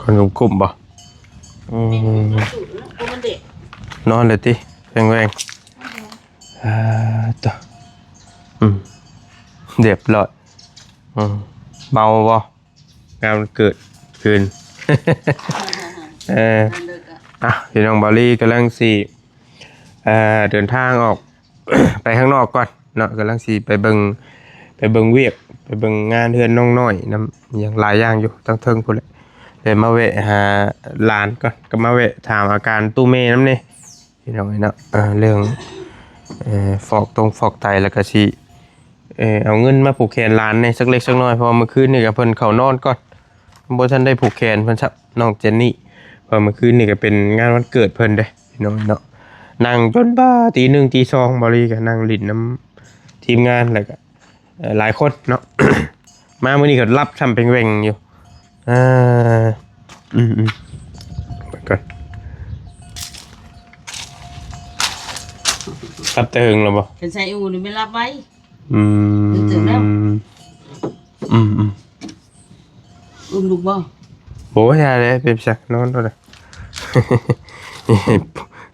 ຄົນກຸ້ມໆບໍ່? ອືມ ນອນເລີຍຕິ ແຫວ່ງໆ ອ່າ ຕະ ອືມ ຮຽບຮ້ອຍ ອືມ ເມົາບໍ່? ງານວັນເກີດຄືນ ເອີ ອ່ະ ພີ່ນ້ອງ ເບົາລີກຳລັງຊິ ເອີ ເດີນທາງອອກໄປຂ້າງນອກກ່ອນເນາະ ກຳລັງຊິໄປເບິ່ງ ໄປເບິ່ງວຽກ ໄປເບິ່ງງານເຮືອນນ້ອງນ້ອຍນຳ ຫຍັງຫຼາຍຢ່າງຢູ່ທາງເທິງພຸ້ນແຫຼະ ແລ້ວມາແວະຫາຫຼານກ່ອນ ກໍມາແວະຖາມອາການຕູ້ແມ່ນຳແດ່ ພີ່ນ້ອງເອີຍເນາະ ເອີ ເລື່ອງ ເອີ ຟອກຕົງຟອກໄຕ ແລ້ວກໍຊິ ເອີ ເອົາເງິນມາຜູກແຂນຫຼານແດ່ ສັກເລັກສັກນ້ອຍ ເພາະວ່າມື້ຄືນນີ້ກໍເພິ່ນເຂົ້ານອນກ່ອນ ບໍ່ທັນໄດ້ຜູກແຂນເພິ່ນຊ້ຳ ນ້ອງເຈນນີ້ ເພາະວ່າມື້ຄືນນີ້ກໍເປັນງານວັນເກີດເພິ່ນເດ້ ພີ່ນ້ອງເນາະ ນັ່ງຈົນບ່າຍຕີໜຶ່ງຕີສອງ ເບົາລີກໍນັ່ງຫຼິ້ນນຳທີມງານ ແລ້ວກໍ ເອີ ຫຼາຍຄົນເນາະ ມາມື້ນີ້ກໍຫຼັບຊ້ຳເປັງແຫວ່ງຢູ່ ອ່າ ອືມໆ ເບິ່ງກ່ອນ ຫຼັບແຕ່ເຫິງແລ້ວບໍ່? ຄັນໃສ່ອູ່ນີ້ແມ່ນຫຼັບໄວ ອືມ ຕື່ນຕື່ນແລ້ວ ອືມໆ ອຸ້ມລູກບໍ່? ໂອ້ຍ ຢ່າເລີຍ ເປັນສັກນອນໂລດ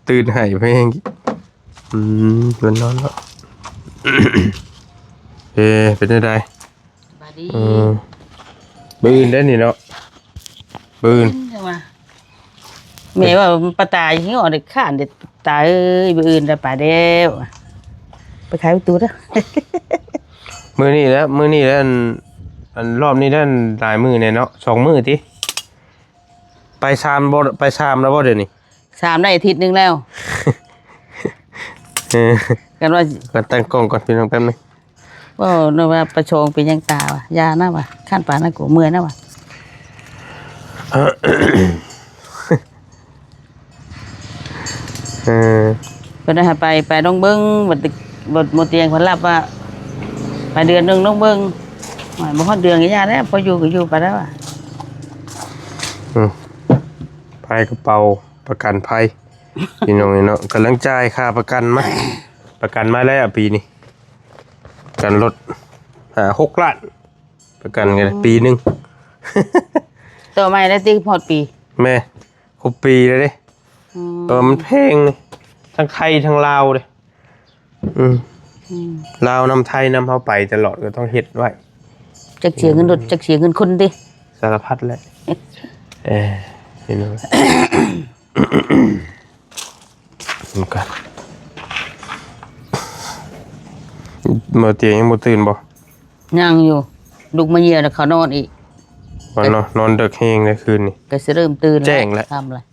ຕື່ນໃຫ້ແພງ ອືມ ເພິ່ນນອນແລ້ວ ເອີ ເປັນຈັ່ງໃດ? ສະບາຍດີ ເອີ ມື້ອື່ນເດ້ນີ້ເນາະ ມື້ອື່ນ ຈັ່ງວ່າ ແມ່ວ່າປາຕາຍ ເຮົາໄດ້ຄ້ານເດ້ ຕາເອີຍ ມື້ອື່ນໄດ້ປາແລ້ວ ໄປຂາຍປະຕູເດີ້ ມື້ນີ້ແຫຼະ ມື້ນີ້ແຫຼະ ອັນ ອັນ ລອບນີ້ແຫຼະ ຫຼາຍມື້ແດ່ເນາະ ສອງມື້ຕິ ໄປສາມບໍ່ ໄປສາມແລ້ວບໍ່ດຽວນີ້? ສາມໄດ້ອາທິດໜຶ່ງແລ້ວ ເອີ ກັນວ່າ ກັນຕັ້ງກ້ອງກ່ອນພີ່ນ້ອງແປັບໜຶ່ງ ເວົ້ານະວ່າປະຊອງເປັນຫຍັງຕາວະ ຢ່ານະວ່າ ຄັນປານນັ້ນກໍເມື່ອຍນະວ່າ ເອີ ເພິ່ນໃຫ້ໄປ ໄປດອງເບິ່ງ ບັດ ບັດໝໍຕຽງເພິ່ນຮັບວ່າ ໄປເດືອນໜຶ່ງດອງເບິ່ງ ໂອ້ຍ ບໍ່ຮອດເດືອນກໍຢ່າແລ້ວ ພໍຢູ່ກໍຢູ່ໄປແລ້ວວ່າ ອືມ ພາຍກະເປົາ ປະກັນໄພ ພີ່ນ້ອງເອີຍເນາະ ກຳລັງຈ່າຍຄ່າປະກັນມາ ປະກັນມາແລ້ວປີນີ້ ປະກັນລົດ ຫ້າຫົກລ້ານ ປະກັນກັນ ອືມ ປີໜຶ່ງ ຕໍ່ໃໝ່ໄດ້ຕິ ຮອດປີ ແມ່ນ ຄົບປີແລ້ວເດ້ ອືມ ເອີ ມັນແພງ ທັງໄທທັງລາວເດ້ ອືມ ອືມ ລາວນຳໄທນຳ ເຮົາໄປຕະຫຼອດກໍຕ້ອງເຮັດໄວ້ ຈັກເສຍເງິນລົດ ອືມ ຈັກເສຍເງິນຄົນຕິ ສາລະພັດແຫຼະ ເອີ ພີ່ນ້ອງ ນຳກັນ ໝໍຕຽງຍັງບໍ່ຕື່ນບໍ່? ຍັງຢູ່ ລຸກມາເຫຍົ່ແລ້ວເຂົານອນອີກ ວ່ານອນ ນອນເດິກແຮງໃນຄືນນີ້ ກໍຊິເລີ່ມຕື່ນແລ້ວ ແຈ້ງແລ້ວ ຄ່ຳແລ້ວ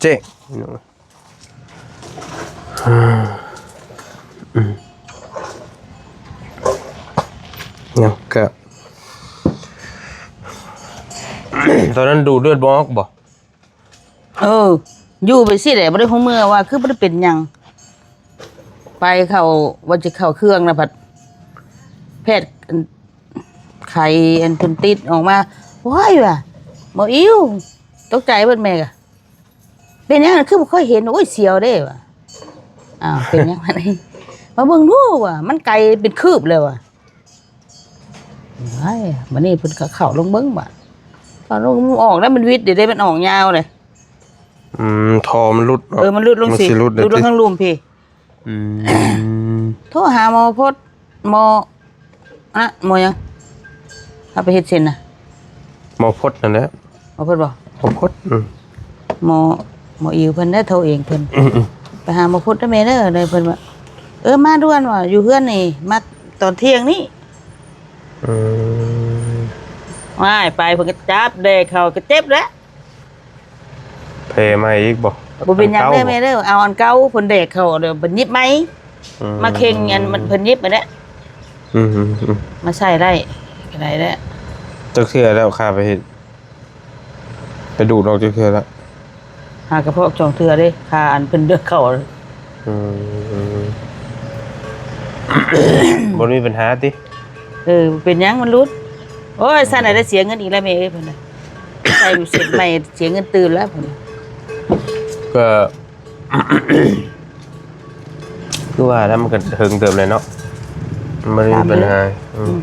ແຈ້ງ ອືມ ຍັງກະ ຕອນນັ້ນດູດເລືອດບໍ່ອອກບໍ່? ເອີ ຢູ່ໄປຊີ້ແຫຼະ ບໍ່ໄດ້ຮູ້ເມືອວ່າຄືບໍ່ໄດ້ເປັນຫຍັງ ໄປເຂົ້າ ວ່າຈະເຂົ້າເຄື່ອງນະ ພັດແພດ ອັນ ໄຂ້ ອັນ ເພິ່ນຕິດອອກມາ ໂອ້ຍ ວ່າ ໝໍອິ້ວ ຕົກໃຈເບິດແມ່ກະ ເປັນຫຍັງຄືບໍ່ຄ່ອຍເຫັນ ໂອ້ຍ ສຽວເດ້ວ່າ ອ້າວ ເປັນຫຍັງ ມາເບິ່ງດູວ່າ ມັນໄກເປັນຄືບແລ້ວວ່າ ໂອ້ຍ ບາດນີ້ເພິ່ນກໍເຂົ້າລົງເບິ່ງບາດ ເຂົ້າລົງ ມັນອອກແລ້ວ ມັນວິດເດ້ ມັນອອກຍາວເດ້ ອືມ ທໍ່ມັນຫຼຸດເນາະ ເອີ ມັນຫຼຸດລົງ ມັນຊິ ຊິຫຼຸດ ຫຼຸດລົງ ເດ້ຕິ ທາງລຸ່ມພີ້ ອືມ ໂທຫາໝໍພົດ ໝໍ ອະ ໝໍຫຍັງ ເຮົາໄປເຮັດເສັ້ນນະ ໝໍພົດນັ້ນແຫຼະ ໝໍພົດບໍ່? ໝໍພົດ ອືມ ໝໍ ໝໍອີວເພິ່ນໄດ້ໂທເອງເພິ່ນ ອືມໆ ໄປຫາໝໍພົດເດີແມ່ເດີ ເດີເພິ່ນວ່າ ເອີ ມາດ່ວນວ່າ ຢູ່ເຮືອນນີ້ ມາຕອນທ່ຽງນີ້ ອືມ ວ້າຍ ໄປເພິ່ນກໍຈັບແດກເຂົາກໍເຈັບແຫຼະ ແຜ່ໃໝ່ອີກບໍ່? ບໍ່ເປັນຫຍັງເດີແມ່ເດີ ເອົາອັນເກົ່າ ເພິ່ນແດກເຂົາເດີ ເພິ່ນຫຍິບໃໝ່ ອືມ ມາເຄັ່ງອັນມັນ ເພິ່ນຫຍິບອັນເດ້ ອືມໆໆ ມາໃສ່ໄດ້ ກໍໄດ້ແຫຼະ ຈັກເທື່ອແລ້ວຂ້າໄປເຮັດ ໄປດູດອອກຈັກເທື່ອແລ້ວ? ຫາກະພອກສອງເທື່ອເດ້ ຄ່າອັນເພິ່ນເດືອກເຂົ້າ ອືມ ບໍ່ມີບັນຫາຕິ? ເອີ ເປັນຫຍັງມັນຫຼຸດ ໂອ້ຍ ຊັ້ນນະໄດ້ເສຍເງິນອີກແລ້ວແມ່ເອີຍ ເພິ່ນນະ ໃສ່ເສັ້ນໃໝ່ເສຍເງິນຕື່ມແລ້ວ ເພິ່ນນະ ກໍ ຄືວ່າແລ້ວ ມັນກໍເຖິງເຕີບແລ້ວເນາະ ມັນບໍ່ໄດ້ມີບັນຫາ ອືມ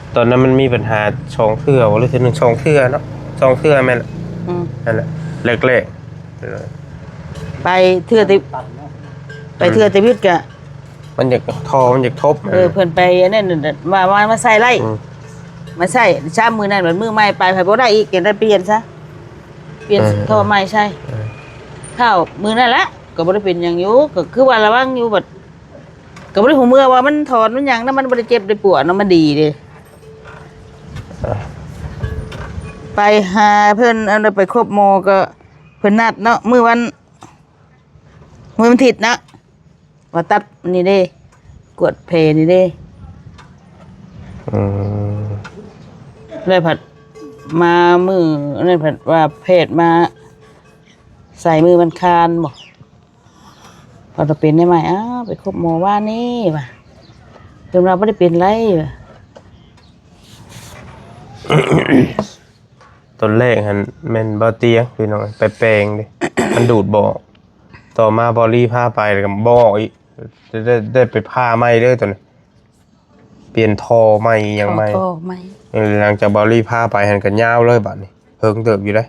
ອືມ ຕອນນັ້ນມັນມີບັນຫາສອງເທື່ອບໍ່ ຫຼືເທື່ອໜຶ່ງ ສອງເທື່ອເນາະ ສອງເທື່ອແມ່ນແຫຼະ ອືມ ນັ້ນແຫຼະ ແລກໆ ໄປເທື່ອແຕ່ ໄປເທື່ອແຕ່ວິດກະ ມັນຢາກ ທໍ່ມັນຢາກທົບ ເອີ ເພິ່ນໄປອັນນັ້ນ ວ່າ ວ່າມາໃສ່ໄລ່ ອືມ ມາໃສ່ຊ້ຳມື້ນັ້ນ ບາດມື້ໃໝ່ໄປ ໄປບໍ່ໄດ້ອີກ ຈັ່ງໄດ້ປ່ຽນຊະ ປ່ຽນ ເອີ ທໍ່ໃໝ່ໃສ່ ເອີ ເຂົ້າມື້ນັ້ນລະ ກໍບໍ່ໄດ້ເປັນຫຍັງຢູ່ ກໍຄືວ່າລະວັງຢູ່ ບັດ ກໍບໍ່ໄດ້ຮູ້ເມື່ອວ່າມັນຖອນມັນຫຍັງນະ ມັນບໍ່ໄດ້ເຈັບໄດ້ປວດນະ ມັນດີເດ້ ອ່າ ໄປຫາເພິ່ນ ອັນ ໄປພົບໝໍກໍເພິ່ນນັດເນາະ ມື້ວັນ ມື້ວັນທິດນະ ວ່າຕັດນີ້ເດ້ ກວດແຜນີ້ເດ້ ອືມ ແລ້ວພັດມາມື້ນັ້ນ ພັດວ່າແພດມາໃສ່ມື້ວັນຄານບໍ ວ່າຈະເປັນໄດ້ໃໝ່ ອ້າວ ໄປພົບໝໍວານນີ້ວ່າ ເພິ່ນວ່າບໍ່ໄດ້ເປັນໄລວ່າ ຕອນແລກຫັ້ນແມ່ນບໍ່ຕຽງ ພີ່ນ້ອງ ໄປແປງເດ້ ມັນດູດບໍ່ອອກ ຕໍ່ມາບໍ່ລີພາໄປ ແລ້ວກໍບໍ່ອອກອີກ ໄດ້ ໄດ້ ໄດ້ໄປຜ່າໃໝ່ເລີຍຕອນນັ້ນ ປ່ຽນທໍ່ໃໝ່ຫຍັງໃໝ່ ຕໍ່ໃໝ່ ເອີ ຫຼັງຈາກເບົາລີພາໄປຫັ້ນກໍຍາວເລີຍບາດນີ້ ເຫິງເຕີບຢູ່ເດ້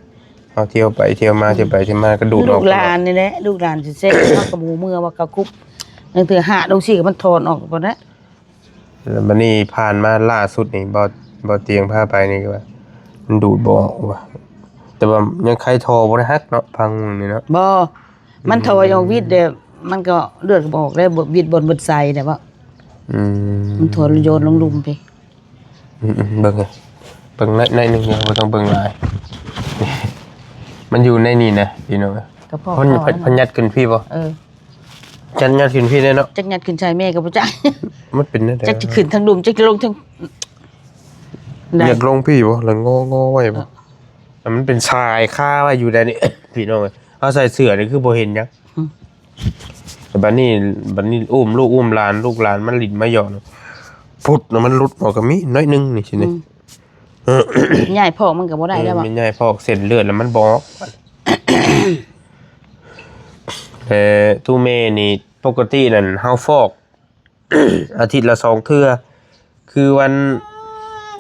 ເຮົາທ່ຽວໄປທ່ຽວມາ ອືມ ທ່ຽວໄປທ່ຽວມາກໍດູດອອກ ລູກຫຼານນີ້ແຫຼະ ລູກຫຼານຊິເຊັກ ເຮົາກໍບໍ່ຮູ້ເມື່ອວ່າເຂົາຄຸບ ລາງເທື່ອຫາກລົງຊີ້ກໍມັນຖອນອອກບໍ່ນະ ແລ້ວບັດນີ້ຜ່ານມາລ່າສຸດນີ້ ເບົາ ເບົາຕຽງພາໄປນີ້ກໍວ່າ ມັນດູດບໍ່ອອກວ່າ ແຕ່ວ່າຍັງໄຂທໍ່ບໍ່ໄດ້ຫັກເນາະ ພັງນີ້ເນາະ ບໍ່ ມັນ ອືມ ທໍ່ຍັງຫວີດແດ່ ມັນກໍເລືອດກໍບໍ່ອອກແລ້ວ ຫວີດບ່ອນເບິດໄສແລ້ວເບາະ ອືມ ມັນຖົ່ວໂຍນລົງລຸ່ມພີ້ ອືມໆ ເບິ່ງ ເບິ່ງໜ້ອຍໜຶ່ງ ບໍ່ຕ້ອງເບິ່ງຫຼາຍ ມັນຢູ່ໃນນີ້ນະ ພີ່ນ້ອງ ກະເພາະ ເພິ່ນ ເພິ່ນຍັດຂຶ້ນພີ້ບໍ່ ເອີ ຈັກຍັດຂຶ້ນພີ້ແດ່ເນາະ ຈັກຍັດຂຶ້ນໃສ່ແມ່ກໍບໍ່ຈັກ ມັນເປັນແນວໃດ ຈັກຈະຂຶ້ນທາງລຸ່ມ ຈັກຈະລົງທາງໃດ ຢາກລົງພີ້ບໍ່ ແລ້ວງໍໆໄວ້ບໍ່ ເອີ ແລ້ວມັນເປັນສາຍຄາໄວ້ຢູ່ໃດນີ້ ພີ່ນ້ອງເອີຍ ເຮົາໃສ່ເສື້ອນີ້ຄືບໍ່ເຫັນຫຍັງ ອືມ ແຕ່ບັດນີ້ ບັດນີ້ອຸ້ມລູກອຸ້ມຫຼານ ລູກຫຼານມາຫຼິ້ນມາຢອກ ພຸດ ແລ້ວມັນຫຼຸດອອກກໍມີໜ້ອຍໜຶ່ງນີ້ຊີ້ນີ້ ອືມ ຍ້າຍພອກມັນກໍບໍ່ໄດ້ແລ້ວ ເອີ ບໍ່ ມັນຍ້າຍພອກເສັ້ນເລືອດແລ້ວມັນບໍ່ອອກ ແຕ່ຕູ້ແມ່ນີ້ປົກກະຕິນັ້ນເຮົາຟອກອາທິດລະສອງເທື່ອ ຄືວັນ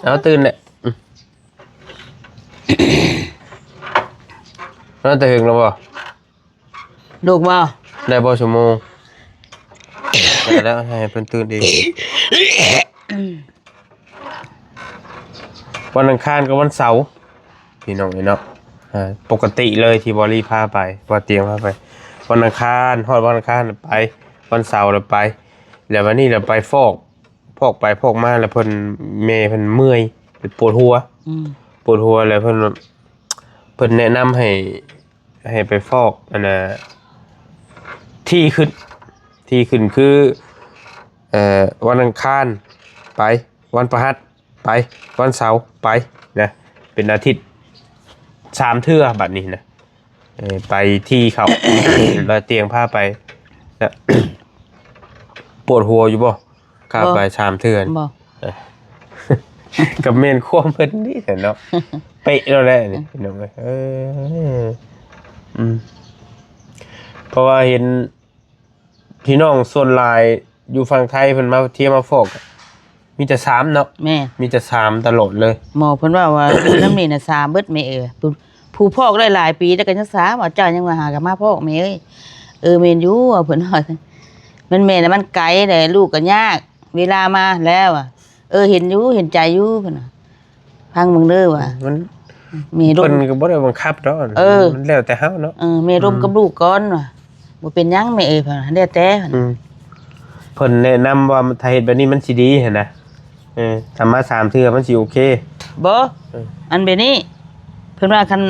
ເອົາຕື່ນແຫຼະ ອືມ ນອນແຕ່ເຫິງແລ້ວບໍ່? ລູກບໍ່? ໄດ້ບໍ່ຊົ່ວໂມງ? ໄດ້ແລ້ວ ໃຫ້ເພິ່ນຕື່ນເອງ. ວັນອັງຄານກັບວັນເສົາ ພີ່ນ້ອງເອີຍເນາະ ເອີ ປົກກະຕິເລີຍທີ່ບໍ່ລີພາໄປ ບໍ່ຕຽງພາໄປ ວັນອັງຄານ ຮອດວັນອັງຄານໄປ ວັນເສົາລະໄປ ແລ້ວວັນນີ້ລະໄປຟອກ ຟອກໄປຟອກມາ ແລ້ວເພິ່ນ ແມ່ເພິ່ນເມື່ອຍ ປວດຫົວ ອືມ ປວດຫົວ ແລ້ວເພິ່ນ ເພິ່ນແນະນຳໃຫ້ ໃຫ້ໄປຟອກ ອັນນ່າ ທີ່ຂຶ້ນ ທີ່ຂຶ້ນຄື ເອີ ວັນອັງຄານໄປ ວັນພະຫັດໄປ ວັນເສົາໄປນະ ເປັນອາທິດສາມເທື່ອບັດນີ້ນະ ເອີ ໄປທີ່ເຂົາ ແລ້ວຕຽງພາໄປ ແລ້ວ ປວດຫົວຢູ່ບໍ່? ຂ້າໄປສາມເທື່ອ ບໍ່ ເອີ ກໍແມ່ນຄວາມເພິ່ນນີ້ແຫຼະເນາະ ເປະແລ້ວແຫຼະນີ້ ພີ່ນ້ອງເອີຍ ເອີ ອືມ ເພາະວ່າເຫັນພີ່ນ້ອງສ່ວນຫຼາຍຢູ່ຝັ່ງໄທເພິ່ນມາທຽມມາຟອກ ມີແຕ່ສາມເນາະ ແມ່ນ ມີແຕ່ສາມຕະຫຼອດເລີຍ ໝໍເພິ່ນເວົ້າວ່າ ຢູ່ນຳນີ້ນະສາມເບິດແມ່ເອີຍ ຜູ້ ຜູ້ຟອກໄດ້ຫຼາຍປີແລ້ວກໍຍັງສາມ ວ່າເຈົ້າຍັງວ່າຫາກໍມາຟອກແມ່ເອີຍ ເອີ ແມ່ນຢູ່ ວ່າເພິ່ນວ່າ ມັນແມ່ນແຫຼະ ມັນໄກແຫຼະ ລູກກໍຍາກ ເວລາມາແລ້ວ ເອີ ເຫັນຢູ່ ເຫັນໃຈຢູ່ ເພິ່ນວ່າ ຟັງເບິ່ງເດີວ່າ ມັນ ແມ່ລົມ ເພິ່ນກໍບໍ່ໄດ້ບັງຄັບດອກ ເອີ ມັນແລ້ວແຕ່ເຮົາເນາະ ເອີ ແມ່ລົມ ອືມ ກັບລູກກ່ອນວ່າ ບໍ່ເປັນຫຍັງແມ່ເອີຍ ເພິ່ນວ່າ ແລ້ວແຕ່ ອືມ ເພິ່ນແນະນຳວ່າຖ້າເຮັດແບບນີ້ມັນຊິດີຫັ້ນນະ ເອີ ຖ້າມາສາມເທື່ອມັນຊິໂອເຄ ບໍ່ ເອີ ອັນແບບນີ້ ເພິ່ນວ່າຄັນ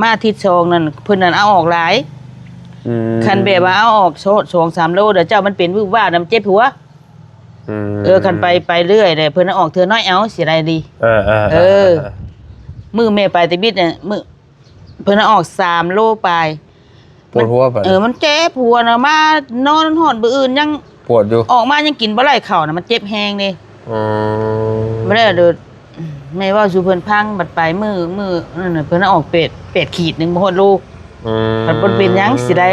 ມາທິດສອງນັ້ນ ເພິ່ນນັ້ນເອົາອອກຫຼາຍ ອືມ ຄັນແບບວ່າເອົາອອກໂຊດສອງສາມໂລ ແລ້ວເຈົ້າມັນເປັນວືບວາບນຳ ເຈັບຫົວ ອືມ ເອີ ຄັນໄປ ໄປເລື້ອຍແລ້ວ ເພິ່ນເອົາອອກເທື່ອໜ້ອຍ ເອົາ ເສຍດາຍດີ ເອີ ເອີ ເອີ ເອີ ມື້ແມ່ໄປແຕ່ບິດນະ ມື້ ເພິ່ນເອົາອອກສາມໂລປາຍ ປວດຫົວປານ ເອີ ມັນເຈັບຫົວນະ ມານອນຮອດມື້ອື່ນຍັງປວດຢູ່ ອອກມາຍັງກິນບໍ່ໄດ້ເຂົ້ານະ ມັນເຈັບແຮງເດ້ ອືມ ບໍ່ໄດ້ເດີ ແມ່ເວົ້າສູ່ເພິ່ນຟັງ ບັດໄປມື້ ມື້ນັ້ນນະ ເພິ່ນເອົາອອກແປດ ແປດຂີດໜຶ່ງ ບໍ່ຮອດໂລ ອືມ ມັນບໍ່ເປັນຫຍັງຊິໄດ້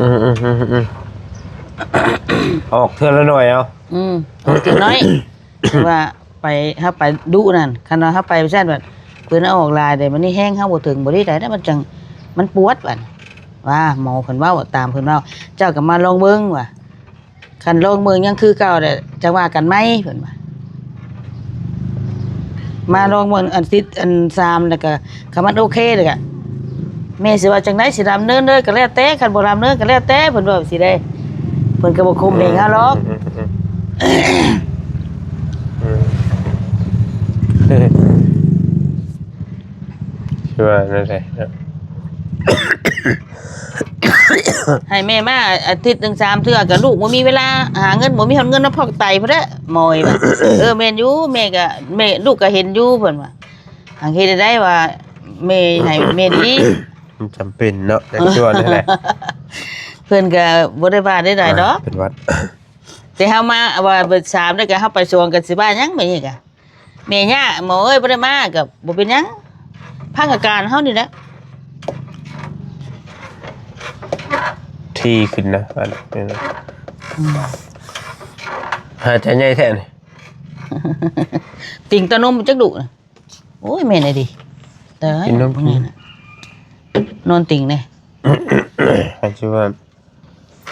ອືມ ອືມ ອືມ ອືມ ອອກເທື່ອລະໜ້ອຍເອົາ ອືມ ອອກເທື່ອໜ້ອຍ ຄືວ່າໄປ ເຮົາໄປດຸນັ້ນ ຄັນວ່າເຮົາໄປຊັ້ນບັດ ເພິ່ນເອົາອອກຫຼາຍເດ້ ບັດນີ້ແຮງເຮົາບໍ່ເຖິງ ບໍ່ໄດ້ໃດນະ ມັນຈັ່ງ ມັນປວດບັດ ວ່າໝໍເພິ່ນເວົ້າ ຕາມເພິ່ນເວົ້າ ເຈົ້າກໍມາລອງເບິ່ງວ່າ ຄັນລອງເບິ່ງຍັງຄືເກົ່າແຫຼະ ຈັ່ງວ່າກັນໃໝ່ ເພິ່ນວ່າ ມາລອງເບິ່ງອັນຕິດອັນສາມ ແລ້ວກໍ ຄັນມັນໂອເຄແລ້ວກໍ ແມ່ຊິວ່າຈັ່ງໃດ ຊິດຳເນີນເລີຍກໍແລ້ວແຕ່ ຄັນບໍ່ດຳເນີນກໍແລ້ວແຕ່ ເພິ່ນເວົ້າຊີ້ເດ້ ເພິ່ນກໍບໍ່ຂົ່ມເຫງເຮົາດອກ ອືມ ອືມ ອືມ ຄືວ່ານັ້ນແຫຼະເນາະ ໃຫ້ແມ່ມາອາທິດໜຶ່ງສາມເທື່ອ ກໍລູກບໍ່ມີເວລາຫາເງິນ ບໍ່ມີຮອດເງິນມາພອກໄຕພຸ້ນແຫຼະ ໝໍວ່າ ເອີ ແມ່ນຢູ່ ແມ່ກໍ ແມ່ ລູກກໍເຫັນຢູ່ ເພິ່ນວ່າ ຫາກເຮັດໄດ້ວ່າແມ່ໃຫ້ແມ່ດີ ມັນຈຳເປັນເນາະ ໃນຊ່ວງນັ້ນແຫຼະ ເພິ່ນກໍບໍ່ໄດ້ວ່າໃດໆດອກ ເປັນຫວັດ ແຕ່ເຮົາມາວ່າເບີດສາມ ແລ້ວກໍເຮົາໄປສອງ ກໍຊິວ່າຫຍັງແມ່ນີ້ກະ ແມ່ຍ່າ ໝໍເອີຍ ບໍ່ໄດ້ມາກໍບໍ່ເປັນຫຍັງ ພັກອາການເຮົານີ້ແຫຼະ ຖີ່ຂຶ້ນນະ ອັນນັ້ນ ອືມ ຫາຍໃຈໃຫຍ່ແທ້ນີ້ ຕິ່ງຕານົມຈັກດຸນະ ໂອ້ຍ ແມ່ນອີ່ຫຼີ ຕາຍ ກິນນົມ ພວກນີ້ນະ ນອນຕິ່ງແດ່ ໃຫ້ຊື່ວ່າ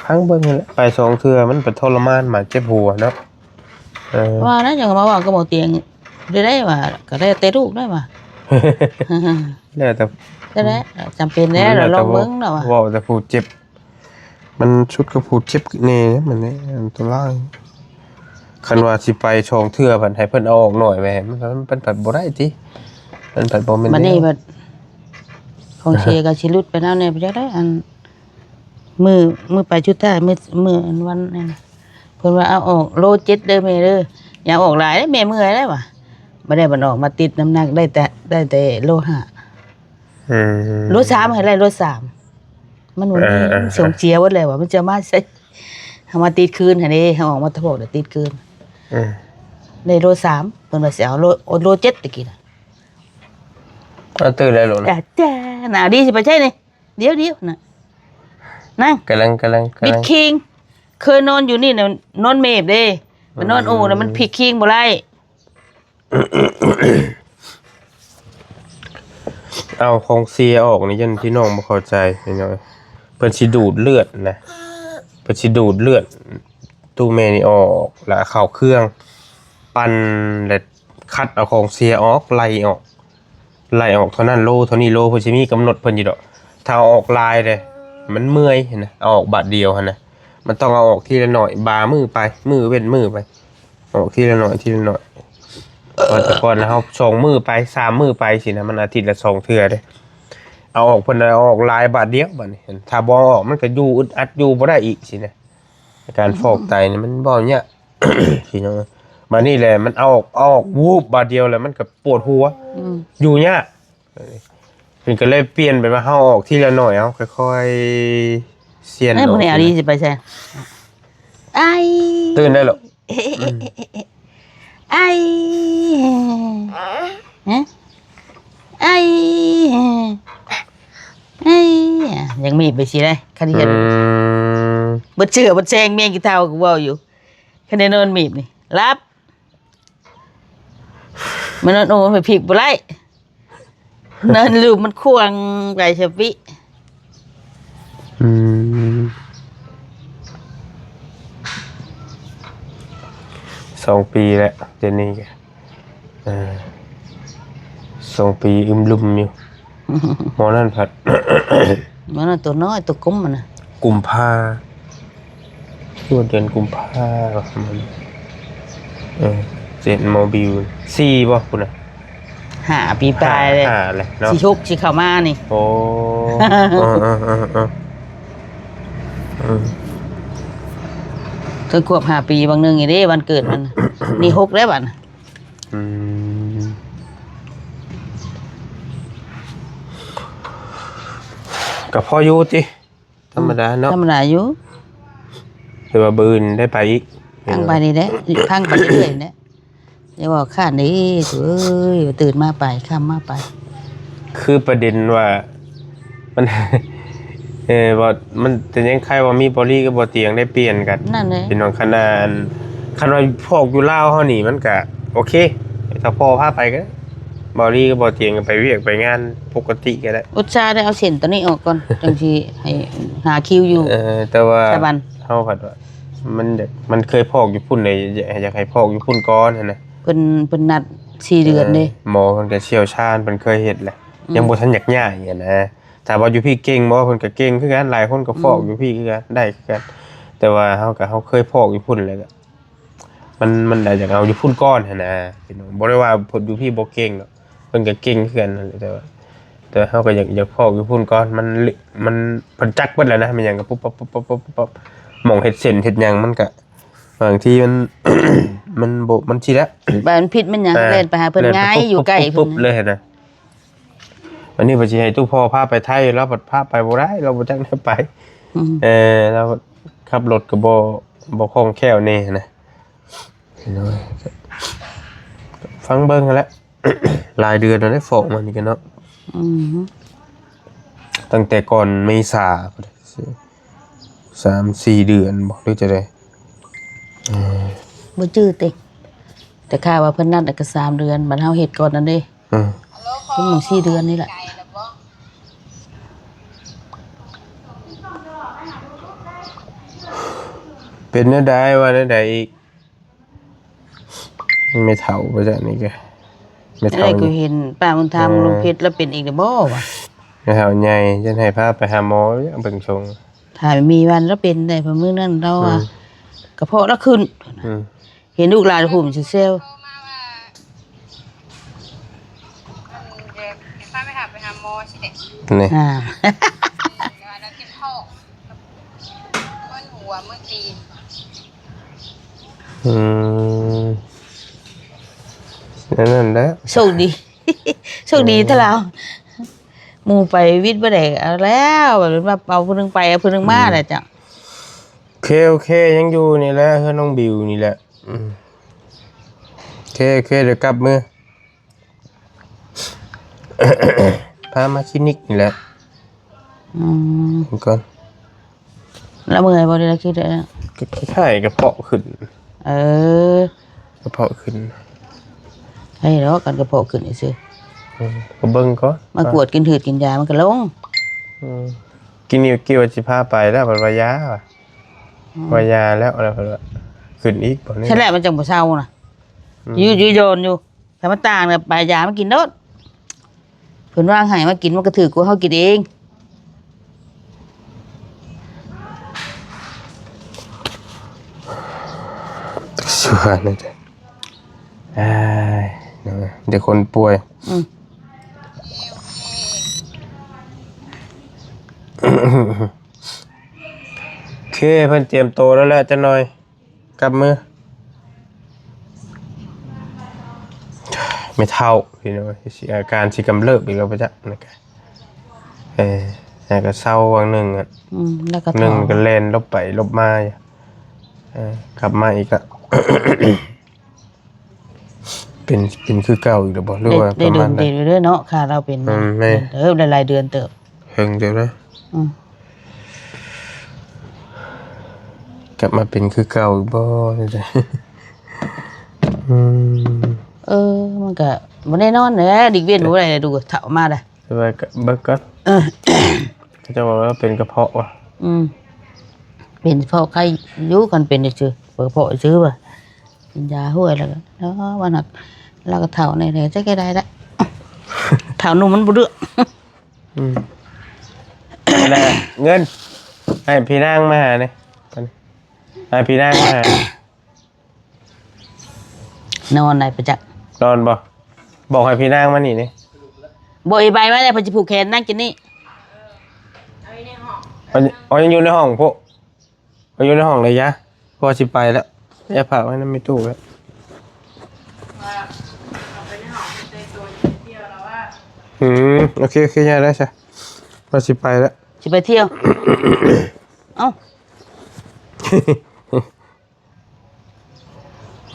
ຟັງເບິ່ງຫັ້ນແຫຼະ ໄປສອງເທື່ອ ມັນໄປທໍລະມານ ໝາເຈັບຫົວເນາະ ເອີ ວ່າແລ້ວ ຈັ່ງມາເວົ້າກັບໝໍຕຽງ ໄດ້ ໄດ້ວ່າ ກໍແລ້ວແຕ່ລູກໄດ້ວ່າ ແລ້ວແຕ່ ກໍແລ້ວ ຈຳເປັນແລ້ວ ແລ້ວແຕ່ ລອງເບິ່ງເນາະວ່າ ເວົ້າແຕ່ຜູ້ເຈັບ ມັນສຸດກັບຜູ້ເຈັບແດ່ ມັນນີ້ອັນຕະລາຍ ຄັນວ່າຊິໄປສອງເທື່ອ ພັດໃຫ້ເພິ່ນເອົາອອກໜ້ອຍແໝ ມັນ ມັນ ມັນພັດບໍ່ໄດ້ຕິ ມັນພັດບໍ່ແມ່ນ ບັດນີ້ ແນວ ບັດຂອງເສຍກໍຊິຫຼຸດໄປນຳແດ່ ບໍ່ຈັກໄດ້ ອັນ ມື້ ມື້ໄປສຸດທ້າຍ ມື້ ມື້ອັນວັນນັ້ນ ເພິ່ນວ່າເອົາອອກໂລເຈັດເດີແມ່ເດີ ຢ່າເອົາອອກຫຼາຍເດີແມ່ ເມື່ອຍເດ້ວ່າ ບໍ່ໄດ້ ບັດອອກມາຕິດນ້ຳໜັກໄດ້ແຕ່ ໄດ້ແຕ່ໂລຫ້າ ອືມ ໂລສາມ ໃຫ້ໄດ້ໂລສາມ ມັນບໍ່ມີ ເອີ ເອີ ສົ່ງເສຍເບິດແລ້ວວ່າ ມັນຈະເອົາມາໃສ ເຮົາມາຕິດຄືນຫັ້ນເດ້ ເຮົາອອກມາຖອກແລ້ວຕິດຄືນ ອືມ ໄດ້ໂລສາມ ເພິ່ນວ່າຊິເອົາໂລ ໂລເຈັດຕະກີ້ນະ ເອົາຕື່ນແລ້ວລູກ ຈ້າ ໜາວດີຊິໄປໃສນີ້ ດຽວໆ ນະ ນັ່ງ ກຳລັງ ກຳລັງ ກຳລັງ ບິດຄີງ ເຄີຍນອນຢູ່ນີ້ນະ ນອນເມບເດ້ ໄປນອນໂອນະ ອືມ ມັນພິກຄີງບໍ່ໄດ້ ເອົາຂອງເສຍອອກນີ້ ຢ້ານພີ່ນ້ອງບໍ່ເຂົ້າໃຈພີ່ນ້ອງ ເພິ່ນຊິດູດເລືອດນະ ເພິ່ນຊິດູດເລືອດຕູ້ແມ່ນີ້ອອກ ແລ້ວເອົາເຂົ້າເຄື່ອງ ປັ່ນ ແລ້ວຂັດເອົາຂອງເສຍອອກ ໄລ່ອອກ ໄລ່ອອກເທົ່ານັ້ນໂລ ເທົ່ານີ້ໂລ ເພິ່ນຊິມີກຳນົດເພິ່ນຢູ່ດອກ ຖ້າເອົາອອກຫຼາຍເດ້ ມັນເມື່ອຍຫັ້ນນະ ເອົາອອກບາດດຽວຫັ້ນນະ ມັນຕ້ອງເອົາອອກທີລະໜ້ອຍ ບາງມື້ໄປ ມື້ເວັ້ນມື້ໄປ ອອກທີລະໜ້ອຍ ທີລະໜ້ອຍ ວ່າແຕ່ກ່ອນນະ ເຮົາສອງມື້ໄປ ສາມມື້ໄປຊີ້ນະ ມັນອາທິດລະສອງເທື່ອເດ້ ເອົາອອກ ເພິ່ນເອົາອອກຫຼາຍບາດດຽວ ບາດນີ້ ຖ້າບໍ່ເອົາອອກ ມັນກໍຢູ່ອຶດອັດ ຢູ່ບໍ່ໄດ້ອີກຊີ້ນະ ການຟອກໄຕນີ້ມັນເວົ້າຍາກ ພີ່ນ້ອງ ບາດນີ້ແຫຼະ ມັນເອົາອອກ ເອົາອອກວູບບາດດຽວ ແລ້ວມັນກໍປວດຫົວ ອືມ ຢູ່ຍາກ ເພິ່ນກໍເລີຍປ່ຽນເປັນວ່າເຮົາອອກທີລະໜ້ອຍ ເອົາຄ່ອຍໆ ສ່ຽນ ເອີ ອອກ ມື້ນີ້ອາລີຊິໄປໃສ? ອ້າຍ ຕື່ນໄດ້ລະ ອືມ ອ້າຍ ຮະ ອ້າຍ ອ້າຍ ຍັງມີບໄປຊິໄດ້ ຄັນເຫັນ ອືມ ເບິດເຊື່ອເບິດແຊງ ແມ່ງຂີ້ເຖົ້າກໍເວົ້າຢູ່ ຄັນໄດ້ນອນມີບນີ້ ຫຼັບ ມານອນໂອໄປພິກບໍ່ໄດ້ ນອນລູບມັນຂວາງໄປຊະປິ ອືມ ສອງປີແລ້ວ ດຽວນີ້ກະ ເອີ ສອງປີອຶມລຶມຢູ່ ໝໍນັ້ນພັດ ໝໍນັ້ນໂຕນ້ອຍ ໂຕກົມຫັ້ນນະ ກຸມພາ ຊ່ວງເດືອນກຸມພາ ເອີ ເຈັດ ໝໍບິວ ສີ່ບໍ່ພຸ້ນນະ ຫ້າປີປາຍເລີຍ ຫ້າແລ້ວເນາະ ສີ່ຫົກຊິເຂົ້າມານີ້ ໂອ້ ເອີໆໆໆ ເອີ ເຖິງຄວບຫ້າປີບາງໜຶ່ງນີ້ເດ້ ວັນເກີດມັນ ນີ້ຫົກແລ້ວບັດ ອືມ ກໍພໍຢູ່ຕິ ທຳມະດາເນາະ ທຳມະດາຢູ່ ແຕ່ວ່າມື້ອື່ນໄດ້ໄປອີກ ພັງໄປນີ້ແຫຼະ ພັງໄປເລື້ອຍໆແຫຼະ ຢ່າເວົ້າຄ້ານເດ້ ເອີຍ ຕື່ນມາໄປ ຄ່ຳມາໄປ ຄືປະເດັນວ່າ ມັນ ເອີ ວ່າມັນ ແຕ່ຍັງໄຄວ່າມີບໍ່ລີກັບບໍ່ຕຽງໄດ້ປ່ຽນກັນ ນັ້ນແຫຼະ ພີ່ນ້ອງ ຄັນອັນ ຄັນວ່າພອກຢູ່ລາວເຮົານີ້ມັນກະໂອເຄ ຖ້າພໍ່ພາໄປກໍ ເບົາລີກັບເບົາຕຽງກໍໄປວຽກໄປງານປົກກະຕິກໍໄດ້. ອຸດສ່າໄດ້ເອົາເສັ້ນຕົວນີ້ອອກກ່ອນ ຈັ່ງຊິໃຫ້ຫາຄິວຢູ່ ເອີ ແຕ່ວ່າສະຫວັນ ເຮົາພັດວ່າ ມັນຢາກ ມັນເຄີຍພອກຢູ່ພຸ້ນເດ້ ຢາກ ຢາກໃຫ້ພອກຢູ່ພຸ້ນກ່ອນຫັ້ນນະ. ເພິ່ນ ເພິ່ນນັດສີ່ເດືອນເດ້. ເອີ ໝໍເພິ່ນກໍຊ່ຽວຊານ ເພິ່ນເຄີຍເຮັດແຫຼະ ອືມ ຍັງບໍ່ທັນຢາກຍ້າຍຫັ້ນນະ. ຖາມວ່າຢູ່ພີ້ເກັ່ງບໍ່? ເພິ່ນກໍເກັ່ງຄືກັນ ຫຼາຍຄົນກໍຟອກ ອືມ ຢູ່ພີ້ຄືກັນ ໄດ້ຄືກັນ. ແຕ່ວ່າເຮົາກໍ ເຮົາເຄີຍຟອກຢູ່ພຸ້ນແລ້ວກໍ ມັນ ມັນໄດ້ຢາກເອົາຢູ່ພຸ້ນກ່ອນຫັ້ນນະ ພີ່ນ້ອງ. ບໍ່ໄດ້ວ່າເພິ່ນຢູ່ພີ້ບໍ່ເກັ່ງດອກ ເພິ່ນກໍເກັ່ງຄືກັນຫັ້ນແຫຼະ ແຕ່ວ່າ ແຕ່ເຮົາກໍຢາກ ຢາກພອກຢູ່ພຸ້ນກ່ອນ ມັນ ມັນ ເພິ່ນຈັກເບິດແລ້ວນະ ແມ່ນຫຍັງກໍປຸບປັບ ປຸບປັບ ປຸບປັບ ໝ່ອງເຮັດເສັ້ນເຮັດຫຍັງ ມັນກໍບາງທີມັນ ມັນບໍ່ ມັນຊິແລ້ວ ບາດມັນຜິດມັນຫຍັງ ເອີ ແລ່ນໄປຫາເພິ່ນ ແລ່ນໄປ ງ່າຍ ປຸບ ຢູ່ໃກ້ ປຸບ ເພິ່ນ ປຸບເລີຍຫັ້ນນະ. ອັນນີ້ວ່າຊິໃຫ້ຕູ້ພໍ່ພາໄປໄທ ລາວພັດພາໄປບໍ່ໄດ້ ລາວບໍ່ຈັກແນວໄປ ອືມ ເອີ ລາວຂັບລົດກໍບໍ່ ບໍ່ຄ່ອງແຄ້ວແດ່ນະ. ພີ່ນ້ອງ ຟັງເບິ່ງຫັ້ນແຫຼະ ຫຼາຍເດືອນແລ້ວເດ້ ຟ້ອງມານີ້ກັນເນາະ ອືມ ຕັ້ງແຕ່ກ່ອນເມສາພຸ້ນ ສາມສີ່ເດືອນບໍ່ ຫຼືຈັ່ງໃດ ເອີ ບໍ່ຈື່ຕິ ແຕ່ຂ່າວວ່າເພິ່ນນັດກໍສາມເດືອນ ບັດເຮົາເຮັດກ່ອນນັ້ນເດ້ ອືມ ເປັນໝູ່ສີ່ເດືອນນີ້ແຫຼະ. ເປັນແນວໃດ ວ່າແນວໃດອີກ? ແມ່ເຖົ້າວ່າຊັ້ນນີ້ກະ ແມ່ເຖົ້າ ແລ້ວກູເຫັນປ້າບຸນທຳ ເອີ ລູກເພັດລະເປັນອີກແລ້ວບໍ່ວະ? ແມ່ເຖົ້າໃຫຍ່ ຈັ່ງໃຫ້ພາໄປຫາໝໍເບິ່ງຊົງ ຖ້າມີວັນລະເປັນໄດ້ ເພາະມື້ນັ້ນລາວວ່າ ອືມ ກະເພາະລະຂຶ້ນ ອືມ ເຫັນລູກຫຼານຫຸ້ມຊິເຊວ ເອີ ພາໄປຫາ ໄປຫາໝໍຊິເດ້ ນີ້ ອ່າ ເອີ ວ່າລາວເຈັບທ້ອງ ເມືອນຫົວເມືອນຕີນ ອືມ ແນວນັ້ນແຫຼະ ໂຊກດີ ໂຊກດີ ອືມ ແທ້ລາວ ໝູ່ໄປວິດບໍ່ໄດ້ ເອົາແລ້ວ ແບບວ່າເອົາຜູ້ໜຶ່ງໄປ ເອົາຜູ້ໜຶ່ງມາ ອືມ ແຫຼະເຈົ້າ. ໂອເຄ ໂອເຄ ຍັງຢູ່ນີ້ແຫຼະ ເຮືອນນ້ອງບິວນີ້ແຫຼະ ອືມ ໂອເຄ ໂອເຄ ດຽວກັບມື ພາມາຄລີນິກນີ້ແຫຼະ ອືມ ກ່ອນ ລະເມື່ອຍບໍ່ ໄດ້ລະຄິດໄດ້ ກໍຄ້າຍໆກະເພາະຂຶ້ນ ເອີ ກະເພາະຂຶ້ນ ໃຫ້ດອກ ຄັນກະເພາະຂຶ້ນຊື່ໆ ອືມ ກໍເບິ່ງກ່ອນ ມາກວດກິນພືດກິນຢາມັນກະລົງ ອືມ ກິນນີ້ ກິນວ່າຊິພາໄປແລ້ວ ເພິ່ນວ່າຢ່າວ່າ ອືມ ວ່າຢ່າແລ້ວ ແລ້ວເພິ່ນວ່າຂຶ້ນອີກບໍ່ ຊັ້ນແຫຼະ ມັນຈັ່ງບໍ່ເຊົານະ ອືມ ຢູ່ ຢູ່ໂດນຢູ່ ຖ້າມັນຕ່າງນະ ໄປຢາມາກິນໂລດ ເພິ່ນວາງໃຫ້ມາກິນ ມັນກະຖືກກວ່າເຮົາກິນເອງ ຊົ່ວນີ້ເດີ ເອີຍ ເດີຄົນປ່ວຍ ອືມ ໂອເຄ ເພິ່ນຕຽມໂຕແລ້ວແຫຼະ ຈັກໜ່ອຍ ກັບມື ແມ່ເຖົ້າ ພີ່ນ້ອງ ຊິ ອາການຊິກຳເລີບອີກແລ້ວບໍ່ຈັກ ນັ້ນກະ ເອີ ແລ້ວກະເຊົາຫວ່າງໜຶ່ງ ອືມ ແລ້ວກະ ໜຶ່ງກະແລ່ນຫຼົບໄປຫຼົບມາຢູ່ ເອີ ກັບມາອີກລະ ເປັນ ເປັນຄືເກົ່າອີກແລ້ວບໍ່ ຫຼືວ່າ ໄດ້ ໄດ້ ປະມານໃດ ເດີນເຕີບເດີເນາະ ຄ່າລາວເປັນ ອືມ ແມ່ນ ເຕີບ ໄດ້ຫຼາຍເດືອນເຕີບ ເຖິງເດີນະ ອືມ ກັບມາເປັນຄືເກົ່າອີກບໍ່ ອືມ ເອີ ມັນກະບໍ່ແນ່ນອນແຫຼະ ຫຼີກວຽນບໍ່ໄດ້ ດູເຖົ້າມາລະ ແຕ່ວ່າກະເບິ່ງກ່ອນ ເອີ ເຂົາເຈົ້າວ່າເປັນກະເພາະວ່າ ອືມ ເປັນເພາະໄຂ້ຢູ່ ຄັນເປັນຊື່ ກະເພາະຊື່ວ່າ ກິນຢາຫ້ວຍແລ້ວກະ ລາວວ່າໜັກ ລາວກະເຖົ້າແນ່ແຫຼະ ຈັກແນວໃດລະ ເຖົ້າໜຸ່ມມັນບໍ່ເລືອກ ອືມ ແລ້ວເງິນ ໃຫ້ພີ່ນາງມາຫານີ້ ໃຫ້ພີ່ນາງມາຫາ ນອນໄດ້ປະຈັກ ນອນບໍ່? ບອກໃຫ້ພີ່ນາງມານີ້ນີ້ ບອກອີ່ໃບມາແລ້ວ ເພິ່ນຊິຜູກແຂນນາງກິນນີ້ ເອົາ ເອົາ ຍັງຢູ່ໃນຫ້ອງພຸ້ນ ເອົາຢູ່ໃນຫ້ອງເລີຍຢາ ເພາະວ່າຊິໄປແລ້ວ ແອບຝາກໄວ້ນຳແມ່ຕູ້ແລ້ວ ອືມ ໂອເຄ ໂອເຄ ຢ່າໄດ້ຊະ ວ່າຊິໄປແລ້ວ ຊິໄປທ່ຽວ ເອົ້າ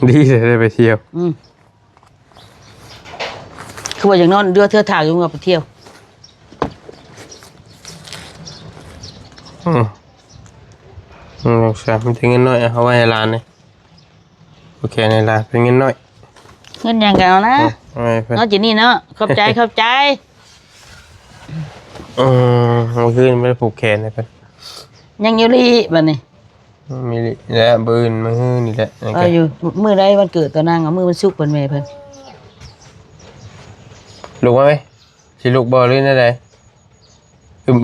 ດີເລີຍໄດ້ໄປທ່ຽວ ອືມ ຄືວ່າຢາກນອນເດືອເທື່ອຖາກຢູ່ວ່າໄປທ່ຽວ ອືມ ອືມ ມີແຕ່ເງິນນ້ອຍເອົາໄວ້ໃຫ້ຫຼານນີ້ ຜູກແຂນໃຫ້ຫຼານເປັນເງິນນ້ອຍ ເງິນຫຍັງກໍເອົານະ ເອີ ເອົາໃຫ້ເພິ່ນ ເນາະ ຈີ່ນີ້ເນາະ ຂອບໃຈ ຂອບໃຈ. ອືມ ມື້ຄືນບໍ່ໄດ້ຜູກແຂນໃຫ້ເພິ່ນ ຍັງຢູ່ລີ້ບັດນີ້ ມີລີ້ແລ້ວ ມື້ອື່ນມື້ຮືນີ້ແຫຼະ ເອີ ຢູ່ ມື້ໃດວັນເກີດຕົວນາງ ມື້ວັນສຸກເພິ່ນ ແມ່ເພິ່ນ ລຸກມາໄໝ? ຊິລຸກບໍ່ ຫຼືແນວໃດ? ອຶມໆ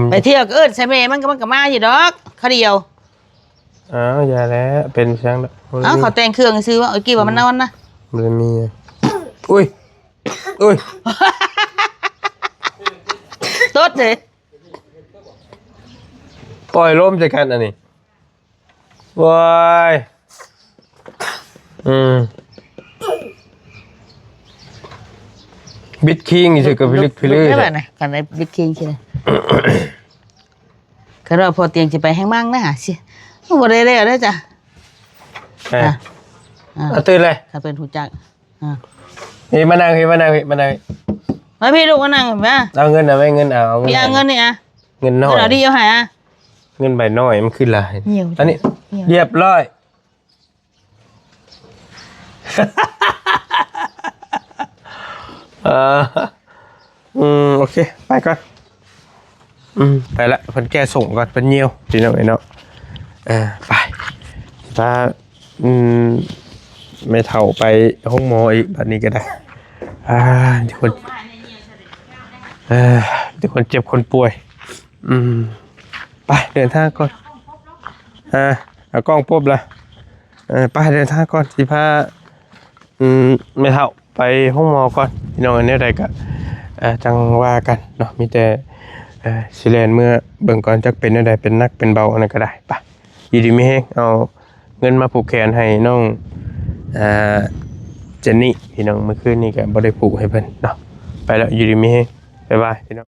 ໆໆໆ ໄປທ່ຽວກໍເອີ້ນໃສ່ແມ່ມັນ ກໍມັນກໍມາຢູ່ດອກ ຄາວດຽວ. ອ້າວ ຢ່າແຫຼະ ເປັນຫຍັງດອກ ເອົ້າ ເຂົາແຕ່ງເຄື່ອງຊື່ວ່າ ເອີ ກີ້ວ່າມັນນອນນະ ບໍ່ໄດ້ມີ. ອຸ້ຍ ອຸ້ຍ ຕົດເດ້ ປ່ອຍລົມໃສ່ກັນອັນນີ້. ໂອ້ຍ ອືມ ບິດຄີງຊື່ກໍພິລຶກພິລື ແບບນັ້ນນະ ຄັນໄດ້ບິດຄີງຊີ້ນະ ຄັນວ່າພໍຕຽງຊິໄປແຮງມັງນະ ຫາຊິ ບໍ່ໄດ້ແລ້ວເດີຈ້ະ ເອີ ອ່າ ອ່າ ເອົາຕື່ນເລີຍ ຄັນເພິ່ນຮູ້ຈັກ ອ່າ ນີ້ມານັ່ງພີ້ ມານັ່ງພີ້ ມານັ່ງ ມາພີ້ລູກ ມານັ່ງ ມາ ເອົາເງິນ ເອົາໄວ້ເງິນ ເອົາ ເອົາເງິນ ພີ່ເອົາເງິນນີ້ ອ່າ ເງິນນ້ອຍ ເອົາດີເອົາໃຫ້ ອ່າ ເງິນໃບນ້ອຍມັນຄືຫຼາຍ ອັນນີ້ ຮຽບຮ້ອຍ ເອີ ອືມ ໂອເຄ ໄປກ່ອນ ອືມ ໄປລະ ເພິ່ນແກ່ສົ່ງກ່ອນ ເພິ່ນຍ່ຽວ ພີ່ນ້ອງເອີຍເນາະ ເອີ ໄປ ພາ ອືມ ແມ່ເຖົ້າໄປໂຮງໝໍອີກ ບັດນີ້ກໍໄດ້ ອ່າ ມີແຕ່ຄົນ ເອີ ມີແຕ່ຄົນເຈັບຄົນປ່ວຍ ອືມ ໄປ ເດີນທາງກ່ອນ ອ່າ ເອົາກ້ອງປົບລະ ເອີ ໄປເດີນທາງກ່ອນ ຊິພາ ອືມ ແມ່ເຖົ້າໄປໂຮງໝໍກ່ອນ ພີ່ນ້ອງ ແນວໃດກໍ ເອີ ຈັ່ງວ່າກັນເນາະ ມີແຕ່ ເອີ ຊິແລ່ນເມືອເບິ່ງກ່ອນ ຈັກເປັນແນວໃດ ເປັນໜັກເປັນເບົາ ອັນນັ້ນກໍໄດ້ ໄປ ຢູ່ດີມີແຮງ ເອົາເງິນມາຜູກແຂນໃຫ້ນ້ອງ ເອີ ເຈນນີ້ ພີ່ນ້ອງ ມື້ຄືນນີ້ກໍບໍ່ໄດ້ຜູກໃຫ້ເພິ່ນເນາະ ໄປແລ້ວ ຢູ່ດີມີແຮງ ບາຍບາຍ ພີ່ນ້ອງ.